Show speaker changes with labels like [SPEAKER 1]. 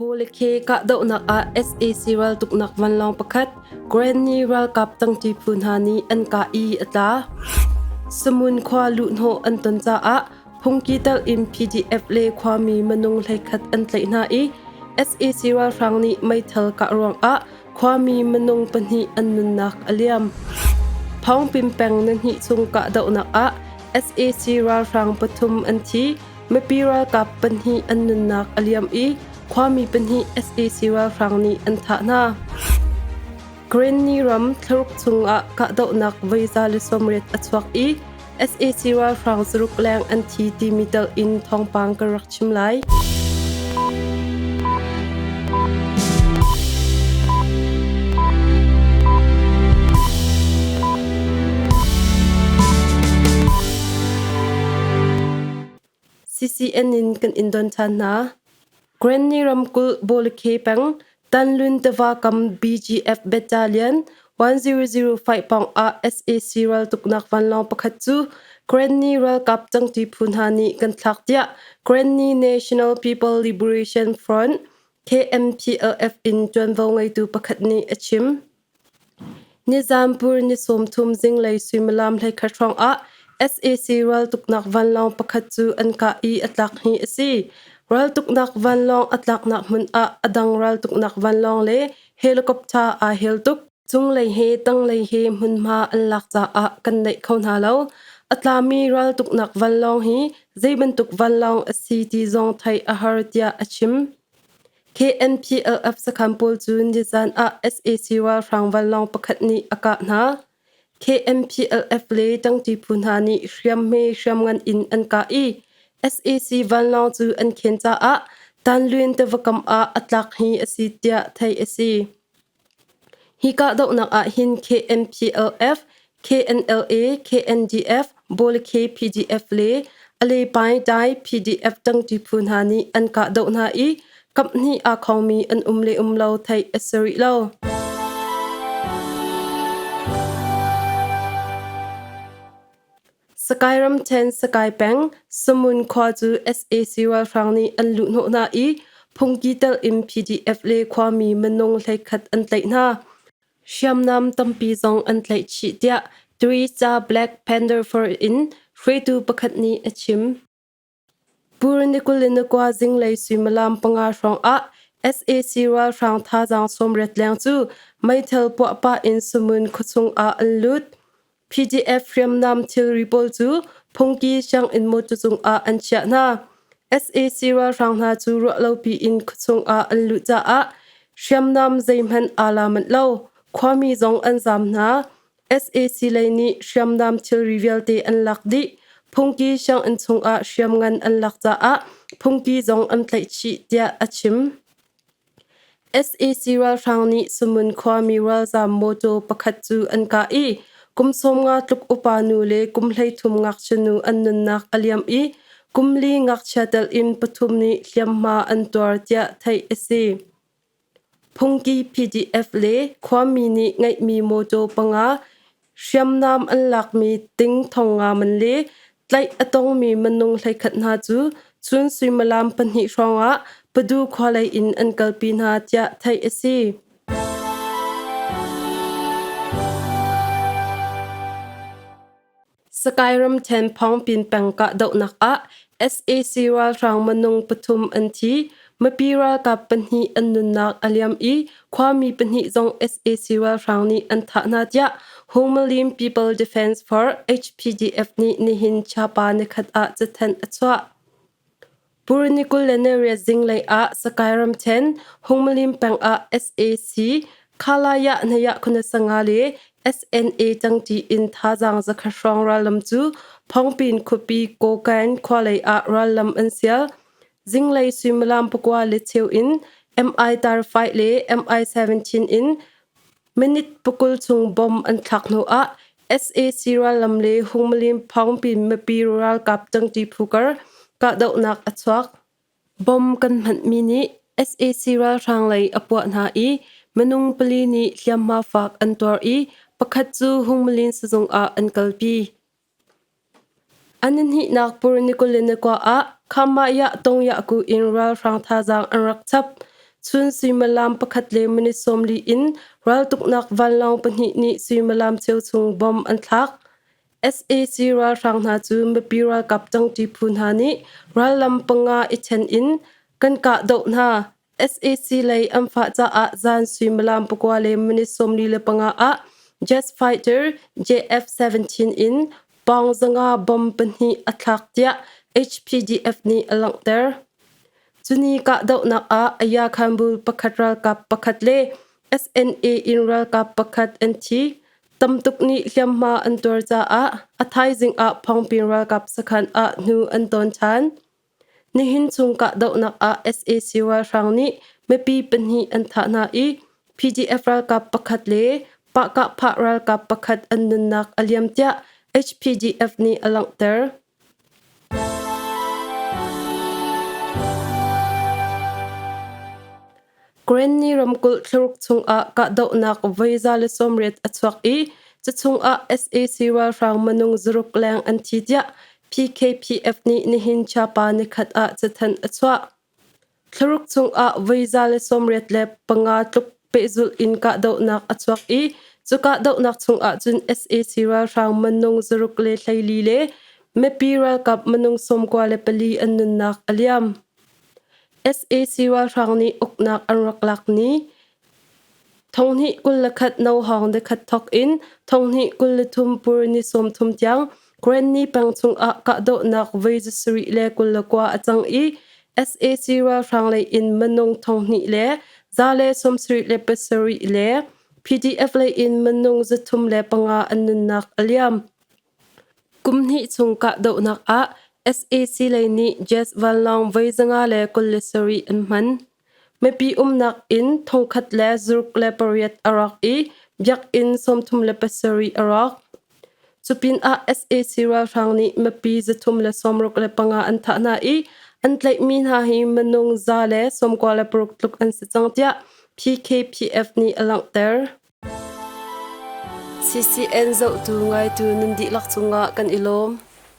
[SPEAKER 1] Bawlakhe kahdohnak ah sac raltuknak vanlawng pakhat Granny ralkap tangṭi phu hna nih an kah i a tla. Samun khua luhhnawh an ton caah phungki telh in PDF le khuami minung 11 an tlaih hna i sac ralhrang nih meithal kah ruangah khuami minung pahnih an nunnak a liam. Phawngpin peng nihnih chung kahdohnak ah sac ralhrang pathum an thi. Mipi ralkap pahnih an nunnak a liam i khuami pahnih sac ralhrang nih an thah hna. Karenni ram thlaruk chungah kahdohnak voi 180 a chuak i sac ralhrang zaruk leng an thi timi tel in thawngpang kan rak chim lai. CCN in kan in don ṭhan hna. Granny ramkulh Bawlakhe peng Tanlun tiva kam BGF Battalion 1005 pawng ah sac raltuknak vanlawng pakhat cu Granny ralkap cangṭi phu hna nih kan thlak tiah Granny National People Liberation Front KNPLF in ṭuanvo ngeitu pakhat nih a chim. Nizampur ni 30 zinglei suimilam 11 hrawngah sac raltuknak vanlawng pakhat cu an kah i a tlak hi a si. Raltuknak vanlawng a tlaknak hmun ah a dang raltuknak vanlawng le helicopter aa hel tuk. Cunglei he tanglei he hmunhma an lak caah kan naih kho hna lo. A tlami raltuknak vanlawng hi zei bantuk vanlawng a si ti zong theih a har tiah a chim. KNPLF sakhan pawl cu nizan ah sac ralhrang vanlawng pakhat nih a kah hna. KNPLF le ṭangṭi phu hna nih hriamhme hriamngan in an kah i sac vanlawng cu an khen caah Tanlwin tiva kam ah a tlak hi a si tiah theih a si. Hi kahdohnak ah hin KNPLF, KNLA, KNDF, Bawlakhe PDF le Alepai Dai PDF ṭangṭi phu hna nih an kahdoh hna i kaphnih aa khongmi an um le um lo theih a si rih lo. Sakai ramṭhen Sakai peng Samun khua cu sac ralhrang nih an luhhnawh hna i phungki telh in PDF le khuami minung 11 an tlaih hna. Hriamnam tampi zong an tlaih chih tiah Twitter Black Panther for in hruaitu pakhat nih a chim. Purnikulinakuwa zinglei suimilam panga hrawngah sac ralhrang thazaang 80 leng cu meithal puah pah in Samun khuachung ah an lut. PDF hriamnam thilri pawl cu phungki sianginn mawṭaw cungah an chiah hna. Sac ralhrang hna cu ruahlopi in khuachung ah an luh caah hriamnam zeihmanh aa la manh lo. Khuami zong an zaam hna. Sac lei nih hriamnam thilri vialte an lak dih. Phungki sianginn chungah hriamngan an lak caah phungki zong an tlaih chih tiah a chim. Sac ralhrang nih Samun khuami ralzaam mawṭaw pakhat cu an kah i kum 50 tluk upa nu le kum 33 ngakchia nu an nunnak a liam i kum li ngakchia telh in pathum nih hliamhma an tuar tiah theih a si. Phungki PDF le khuami nih ngeihmi mawṭaw panga hriamnam an lakmi ting thong nga man le tlaih a tongmi minung 11 hna cu chun suimilam pahnih hrawngah Padu khua lei in an kalpi hna tiah theih a si. Sakai ramṭhen Phawngpin peng kahdohnak ah sac ralhrang minung pathum an thi. Mipi ralkap pahnih an nunnak a liam i khuami pahnih zong sac ralhrang nih an thah hna tiah Hungmalim People Defense Force HPDF nih nihin Chapa nikhat ah cathanh a chuah. Pur ni 28 zinglei ah Sakai ramṭhen Hungmalim peng ah sac Khalaya Hnaya Khunasanga le SNA ṭangṭi in thazaang zakhat hrawng rallam cu Phongpin khuapi Kawkan khua lei ah rallam an sial. Zinglei suimilam pakua le cheu in MI-35 le MI-17 in minute pakul chung bomb an thlak hnu ah sac rallam le Hungmalim Phongpin mipi ralkap ṭangṭi phu kar kahdohnak a chuak. Bomb kan hmanhmi nih sac ralhrang lei a puah hna i minung pali nih hliamhma fak an tuar i pakhat cu Hungmalin sizung ah an kalpi. An hnihnak Pur ni 21 ah Khamah Tongyaku in ralhrang thazaang an rak chap. Chun suimilam pakhat le minute 40 in raltuknak vanlawng pahnih nih suimilam cheu chung bomb an thlak. Sac ralhrang hna cu mipi ralkap ṭangṭi phu hna nih rallam panga i ṭhen in kan kahdoh hna. Sac lei an fah caah zan suimilam pakua le minute 45 ah jet fighter JF-17 in pawng zanga bomb pahnih a thlak tiah HPDF nih a langhter. Cuni kahdohnak ah Ayakhanbul pakhat ralkap pakhat le SNA in ralkap pakhat an thi. Tamtuk nih hliamhma an tuar caah a thaizing ah Phongpin ralkap sakhan ah hnu an tawn ṭhan. Nihin chung kahdohnak ah sac ralhrang nih mipi pahnih an thah hna i PDF ralkap pakhat le Pahkahphah ralkap pakhat an nunnak a liam tiah HPDF nih a langhter. Karenni ramkulh thlaruk chungah kahdohnak voi 180 a chuak i cu chungah sac ralhrang minung zaruk leng an thi tiah PKPF nih nihin Chiapa nikhat ah cathanh a chuah. Thlaruk chungah voi 185 tluk pehzulh in kahdohnak a chuak i cu kahdohnak chungah cun sac ralhrang minung zaruk le hleili le mipi ralkap minung 94 an nunnak a liam. Sac ralhrang nih uknak an rak lak ni 2021 nohawng nikhat thawk in 2023 pur ni 30 tiang Karenni peng chungah kahdohnak voi zasarih le 29 a cang i sac ralhrang lei in minung thonghnih le 177 le PDF lei in minung 305 an nunnak a liam. Kum hnih chung kahdohnak ah sac lei nih jet vanlawng voi 527 an hman. Mipi umnak inn thongkhat le zuruk le pariat a rawk i biakinn 37 a rawk. Cupinah sac ralhrang nih mipi 365 an thah hna i an tlaihmi hna hi minung 196 tluk an si cang tiah PKPF nih a langhter. CCN zohtu ngaitu nan dihlak cungah kan i lawm.